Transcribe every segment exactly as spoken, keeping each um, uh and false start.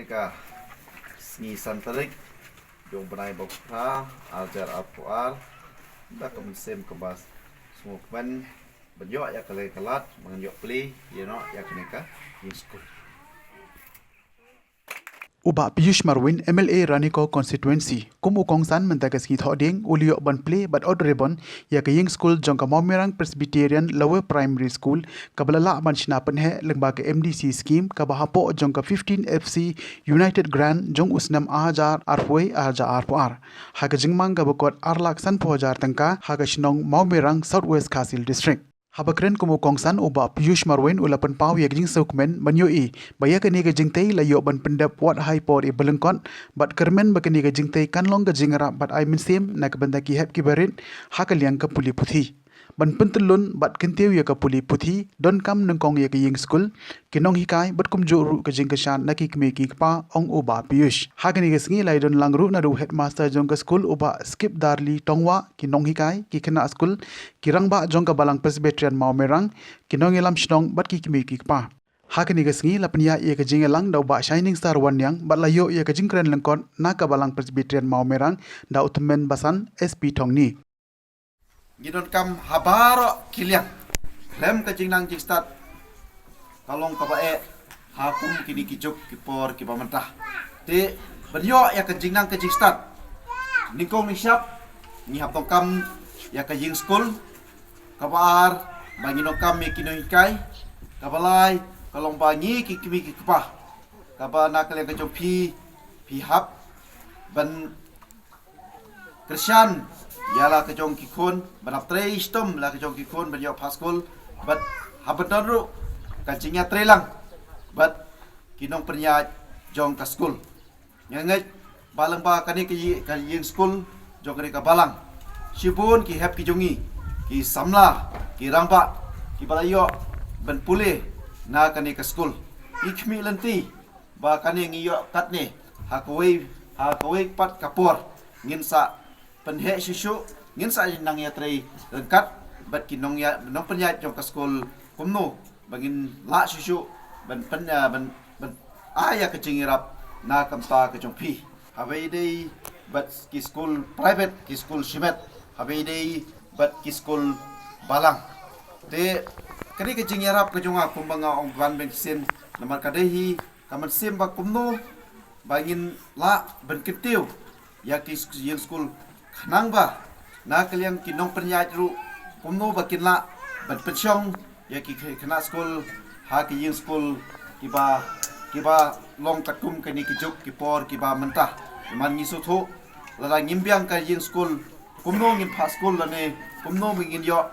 Ka sngi san tarik jong u bnai ba phra, ar hajar arphew ar, da ka mynsiem kaba sngewkmen ban ïoh ïa ka lei ka lad, ban ïoh plie ïa no ïa kane ka ïing skul. U Bah Piyush Marwin, M L A Ranikor Constituency, kum u kongsan mynta ka sngi Thohdieng, u la ïoh ban plie bad ot ribbon ïa ka ïing skul jong ka Mawmerang Presbyterian Lower Primary School, kaba la lah ban shna pynheh lyngba ka M D C scheme, kaba hapoh jong ka fifteen F C United Grant jong u snem ar hajar arphew wei ar hajar arphew ar, ha ka jingmang kaba kot ar lak sanphew hajar tyngka, ha ka shnong Mawmerang, South West Khasi Hills District. Haba kren kum u kongsan, u Bah Piyush Marwin u la pynpaw ïa ka jingsngewkmen ban ïohi ba ïa kane ka jingtei la ïoh ban pyndep wat ha i por i ba lyngkot, bad kyrmen ba kane ka jingtei kan long ka jingïarap bad ai mynsiem na ka bynta ki hep ki barit ha ka liang ka pule puthi. Ban pyntyllun bad kyntiew ïa ka pule puthi, donkam nyngkong ïa ka ïing skul, ki nonghikai bad kumjuh ruh ka jingkyrshan na ki kmie ki kpa, ong u Bah Piyush. Ha kane ka sngi la ïadon lang ruh naduh u headmaster jong ka skul, u Bah Skipdarli Tongwah, ki nonghikai, ki khynnah skul, ki rangbah jong ka Balang Presbyterian Mawmerang, ki nongïalam shnong bad ki kmie ki kpa. Ha kane ka sngi la pynïaid ïa ka jingïalang da u Bah Shining Star Wanniang bad la ïoh ïa ka jingkren lyngkot na ka Balang Presbyterian Mawmerang da u Tymmen Basan, S P Thongni. Ngi donkam ha baroh ki liang, khlem ka jingnang jingstad, ka long kaba eh ha kum kine ki juk ki por kiba mynta. Te ban ïoh ïa ka jingnang ka jingstad, nyngkong nyngshap ngi hap donkam ïa ka ïing skul, kaba ar ba ngi donkam ïa ki nonghikai, kaba lai ka long ba ngi ki kmie ki kpa, kaba na ka liang ka jong phi, phi hap ban kyrshan ïa la ka jong ki khun, ban ap trei shitom la ka jong ki khun ban ïoh phah skul, bad hap ban don ruh ka jingïatreilang bad ki nongpynïaid jong ka skul. Nga ngeit ba lyngba kane ka ïi-, ka ïing skul jong kane ka balang, shibun ki hep ki jong ngi, ki samla, ki rangbah, kiba la ïoh ban pule na kane ka skul. Ngi khmih lynti ba kane ngi ïoh katne, ha kawei, ha kawei pat ka por ngin sa pynheh shuh shuh, ngin sa nang ïatrei ryngkat bad ki nongïa-, nongpynïaid jong ka skul kumno ba ngin lah shuh shuh ban pyn-, ah, ban, ban ai ïa ka jingïarap na ka bynta ka jong phi. Haba ïadei bad ki skul private, ki skul shimet, haba ïadei bad ki skul balang. Te kane ka jingïarap ka jong nga kumba nga ong ban ban shisien, namar ka dei hi ka mynsiem ba kumno ba ngin lah ban kyntiew ïa ki sk-, ïing skul, khnang ba na ka liang ki nongpynïaid ruh kumno ba kin lah ban pynshong ïa ki khy-, khynnah skul ha ki ïing skul kiba, kiba long katkum kane ki juk ki por kiba mynta. Namar ngi sngewthuh lada ngim biang ka ïing skul, kumno ngin phah skul lane kumno ba ngin ïoh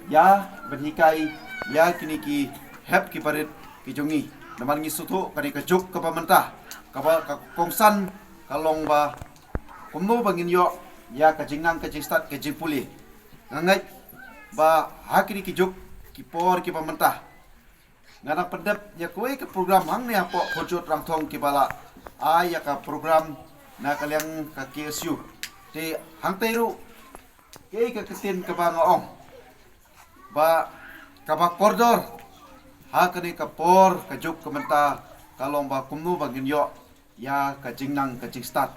ïa ban hikai ïa kine ki hep ki barit ki jong ngi. Namar ngi sngewthuh kane ka juk kaba mynta, kaba ka kongsan ka long ba kumno ba ngin ïoh ïa ka jingnang ka jingstad ka jingpule. Nga ngeit ba ha kine ki juk ki por kiba mynta nga dang pyndep ïa kawei ka program hangne hapoh Khurjud Rangthong kiba la ai ïa ka program na ka liang ka K S U. Te hangtei ruh kaei ka ktien kaba nga ong ba kaba kordor ha kane ka por ka juk ka mynta ka long ba kumno ba ngin ïoh ïa ka jingnang ka jingstad.